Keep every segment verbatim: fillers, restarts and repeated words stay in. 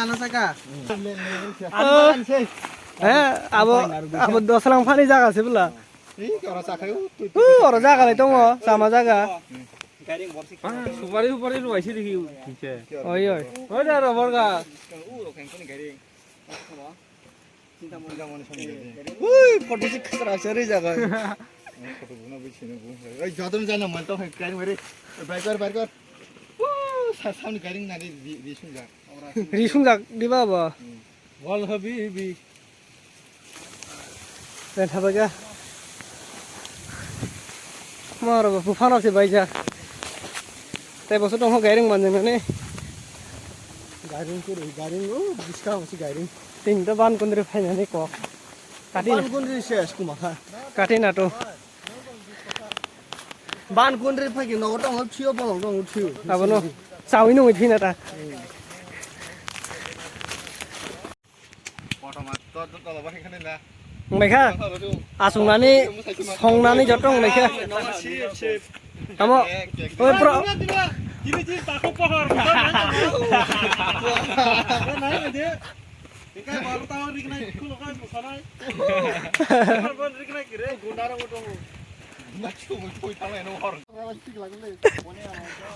Ano saka. Eh, abo, abo doslang phani jaga se bwla. Uh, oro jaga lai tongo, chama jaga. Ah, supari, supari rwai se dikhi. Oi, oi. Oi da, rubber ga. Ui, photo si khasra se ri jaga. Photo buna bai sini bu. Oi, jadon jana man to hai kai mare. Bai kar, bai kar. Uu, sa samni gairing nani ri, ri sungjak. Ri sungjak di ba bo? Hmm. Wal habibi. Ben thabaga. Maro bo phano se baijak. Tai boso tongho gairing manjak nani. Gairing kuru, gairing, oh, biska bosi gairing. Tin to ban kundri phainani kok. Kati na. Ban kundri ses kumakha. Kati na to. Ban kundri phagi nogo tongo thio, bolong tongo thio. Abono chawi nungwi thina ta. Wngbai kha? Aswknani, songnani joto wngbai kha. Tamo, oi pro.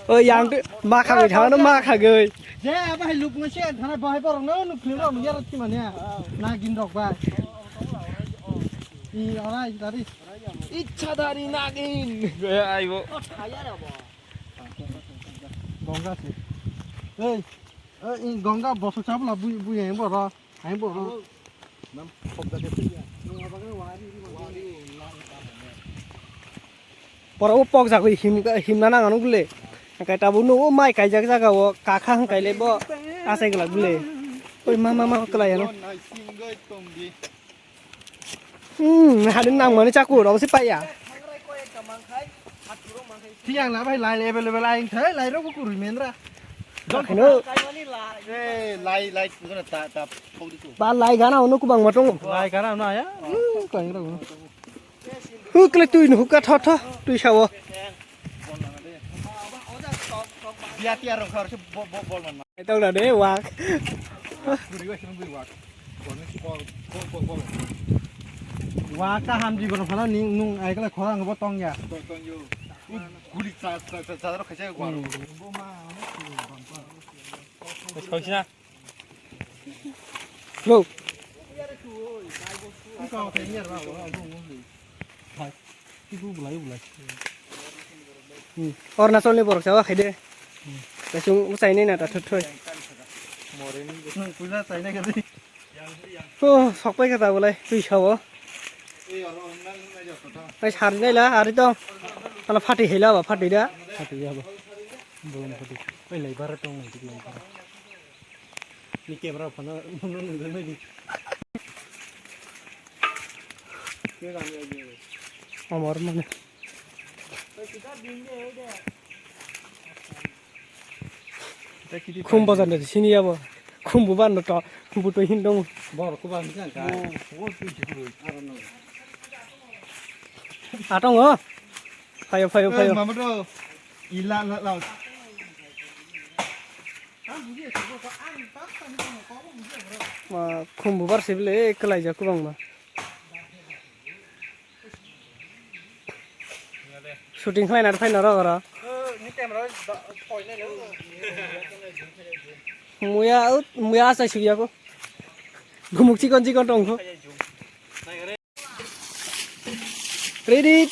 O yang tu ma khagwi thangno ma khagwi. Je abo hai luk ngai se thana bahai borok no nuk phim rok yar thima ne. Nagin rok bai. I orai dari. Ichha dari nagin. Aibo. Gongga se. Ei, ei, gongga boso chabla bui bui yang boro. Hai bo. Pora o pok jagwi him, himna nang ano gule. Kai tabuk no o mai kaijak jaga o kakha hwn kaile bo asai glak gule. Oi ma ma ma klai ano. Hmm, hadin nang mani chaku rok si paya. Thiyang la bai lai available aing thai lai rok kurui menra. Kheno. Eh, lai, lai, ta, ta, pok di tu. Ba lai gana ono kubang ma tongo. Lai gana ono aya. Hmm, klang rok. Hukle tui no huka tho tho, tui sawo. Biya tiya rok khar se bo, bo, bol man. Tong na de wak. Guri wa sing guri wak. Bol ni bol, bol, bol, bol. Wak ka ham ji gono phana ning nung ai kala khorang bo tong ya. Tong, tong yo. U guri cha, cha, cha, cha, rok khaisa wak. Hmm. Bes kau sina. Lo. Hmm. Arunachal ni borok chawa khaide. Hmm. Kasung usai nai na ta thut thoi. Puja chai nai kadi. Oh, sok pai kata bolai tui sawo. Ai sar nai la ari tong. Ala phati hela ba phati da. Phati ya ba. Bolong phati. Oi lai bara tong nai lai bara. Ni camera phano nungjaknai di. Amor mane. Khum bazar ni sini ya bo. Khum bubar no to, buto hin dong. Bor kuban kan ka. Atong o. Phayo, phayo, phayo. Mama to. Ila la la. Ma, khum bubar se bile, kwlaijak kwbangma. Shooting khlaina phai norok oro. Muya, muya asai sugya ko. Gumuk chikon chikon tong ko. Ready?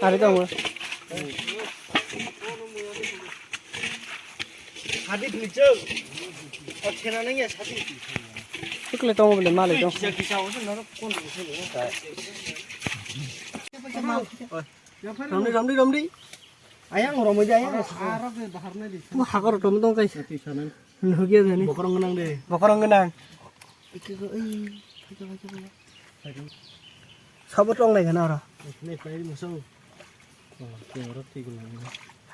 Ari tongo. Sadi philip chwng. O thena nang ya sadi. Tikle tongo bole malai tong. Kisa kisa o se norok kon se. Romdi romdi romdi. Ayang romoi de ayang. Aro ke bahar nai di. Mo hakor tom tong kai. Sati sanan. Nuhugya jani. Bokorong gwnang de. Bokorong gwnang. Ike ko ei. Phaikha phaikha phaikha. Sabo tong lai gana aro. Nai pai muso.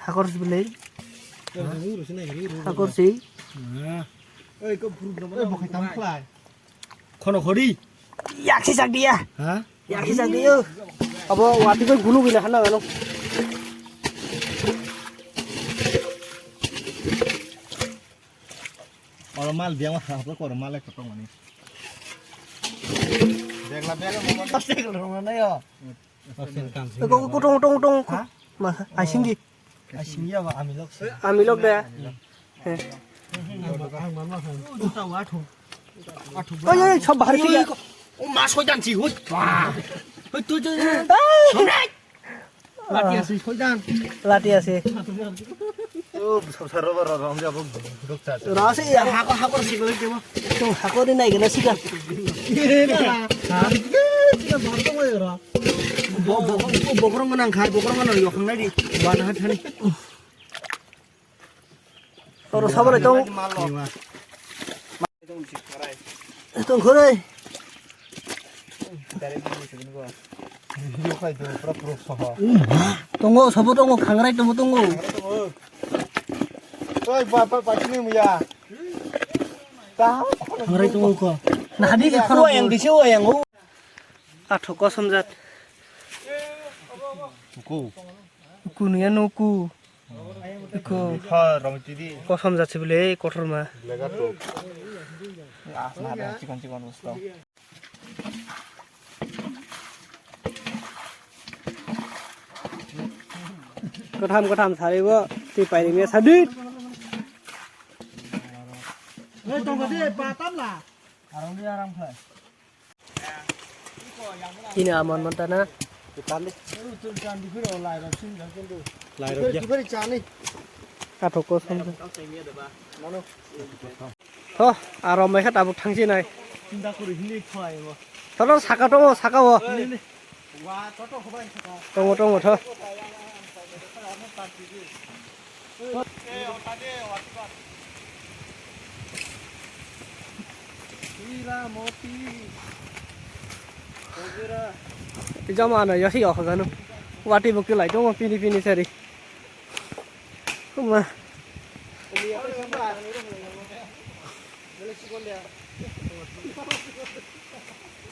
Hakor si belai. Hakor si. Ei ko phuru gwnang. Ei bokhai tam khlai. Khono khori. Yaksi sak dia. Ha? Yaksi sak dia. Abo wati koi gulu gila hana gano. Mal biang hapla kor mal ek tong ani. Begla beg mo. Plastic lo na yo. Kutong kutong kutong. Ha? Ma asing di. Asing ya ba amilok. Amilok de. He. Oi oi sob bahar ki. O ma soitan si hoi. Hoi tu tu. Lati asi, soitan. Lati asi. O, sar roba roba, om jabo, rok cha cha. Rasi ya. Hako, hako, si balik demo. Tung hako di nai gana sika. Ha? Sika bor to mo yora. Bo, bo, bo, bokrong nang khai, bokrong nang yok nai di. Bana hat thani. Oro sabole tong. Tong khore. Tongo, sabo tongo, khangrai tongo, tongo. Oi, ba, ba, ba, sini muya. Khangrai tongo ko. Nah, di khoro yang di sewa yang o. Athok kosom jat. Ko. Kunuya nuku. Iko. Ha, rong tidi. Kosom jatsi bole, kotorma. Lega to. Asna ada, chikon chikon bostong. Kotham, kotham saribo, twi pairimya sadi. Oi, tongkha de, pa tamla. Arang di aram khai. Ini aman mantana. Lairok ya. Athok kosom. Tho, aro mai kha tabuk thangsi nai. Tho, saka tongo, saka o. Tongo, tongo, tho. Jama na yasi yok ganu. Wati bukti lai tongo pini pini sari. Kuma.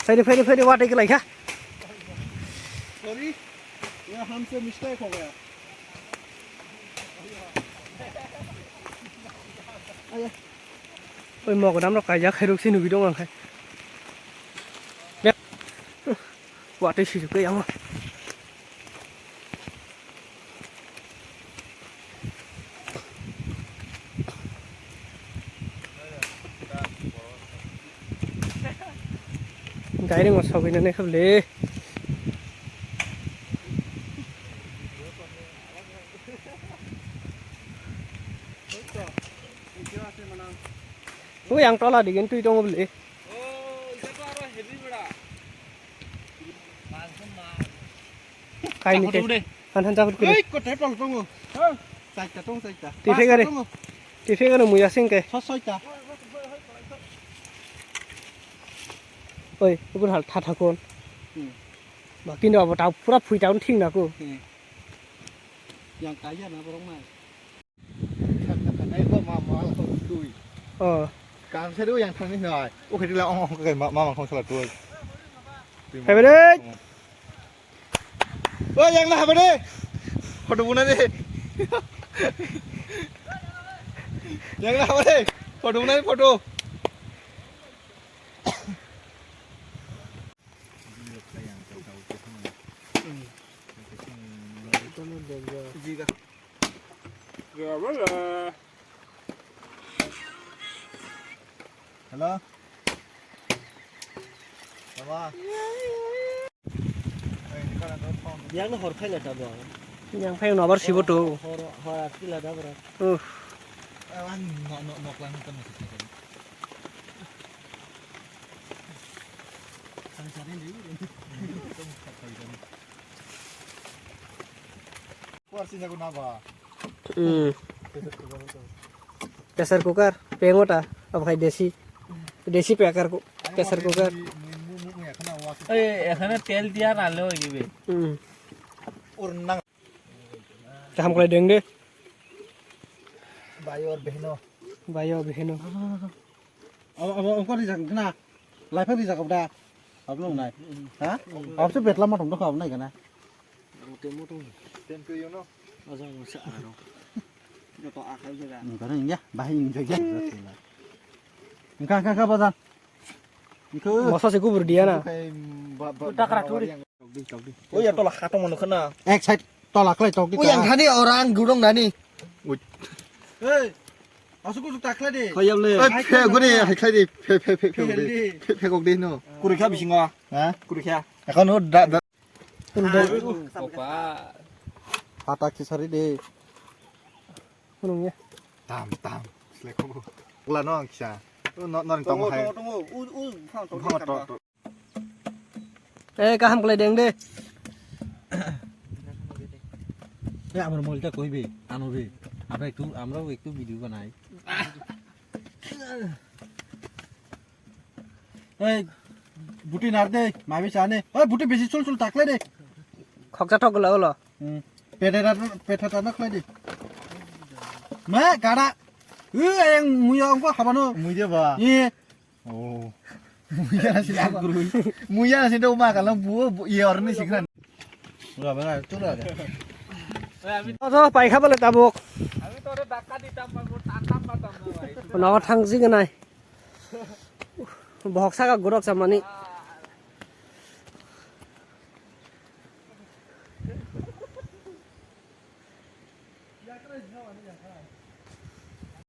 Phaidi, phaidi, phaidi, wati kwlai kha. Sorry, ये हमसे मिस्टेक हो गया। Oi, mogodam rok kaijak khairok se nugwi dong ang khai. Watwi swijak khe yango. Gairing o sogwi nani khe bwle. Ui, ang tola digin twi tongo bwle. Kaini te. Photo ude. Han han jabut kini. Ei, kotai pal tongo. Chaita tong, chaita. Tife gare. Pasta tongo. Tife gare muya sing ke. Sa soita. Oi, ubun hal tha tha kon. Hmm. Ba kini abo ta pura phui ta thing na ko. Hmm. Yang kaya na borok mai. Oh. Kang se do yang thang ni noi. O khati la ong ong kai ma ma khong sala tu. Hai bere. O yang na habare. Photo buna de. Yang na habare. Photo buna de photo. Hello. Baba. Yang no hor khaila ta bo. Yang phai no abar sibo to. Hor hor atila da bra. Uff. Awan no no no klan kan. Hmm. Pressure cooker, pengota, abo khai desi, desi pressure coo-, pressure cooker. এই এখানে তেল দিয়া নালে হয়ে যাবে। Hmm. Kaham khlai deng de. Bayo beheno. Bayo beheno. Abo, abo, abo rijak na. Laipha rijak abda. Abno nai. Ha? Abo se betla matom dokha abnai kana. Mote moto. Thank you, you know. Aja mo sa aro. Joto akhal jaga. Ngkana ingya, bahai ingya ya. Engka, engka, engka, bajan. Engka. Mosa se kubur dia na. Kai, ba, ba, Takra ba, turi. Yang. Tokdi, tokdi. Oh, ya, tola khatong mano khana. Ek side tola khlai tokdi. Oh, yang ta. Thani orang gurung nani. Ui. Hei, asuk usuk ta khlai di. Khayam le. Eh, phe guri, hai khlai di. Phe, phe, phe, phe, phe, phe, phe, phe, kok di no. Kuri kha bisingo. Ha? Kuri kha. Ekhon o da, da. Opa. Hata khisari de. Hunung ya. Tam, tam. Selekong. Ula no ang kisa. No, no, tong hai. Tongo, tongo. U, u, phang tongo. Phang tongo. Eh, kaham khlai deng de. Eh, amar mol ta koi be, ano be. Abra ektu, amrao ektu video banai. Ei, buti nar de, mabi chane. Oi, buti bisi chul chul takle de. Khoksa thok gula ulo. Hmm. Petheta, petheta na khlai de. Ma, gada. Ui, ayang muya ongko habano. Mui de ba. Ye. Oh. Mui ya si. Mui ya si do ma kalang bu, bu, ye orni sikran. Ura bana, tu ra de. Ojo, paikha bale tabuk. Nogo thang jigwnai. Bohok saka gurok chamani.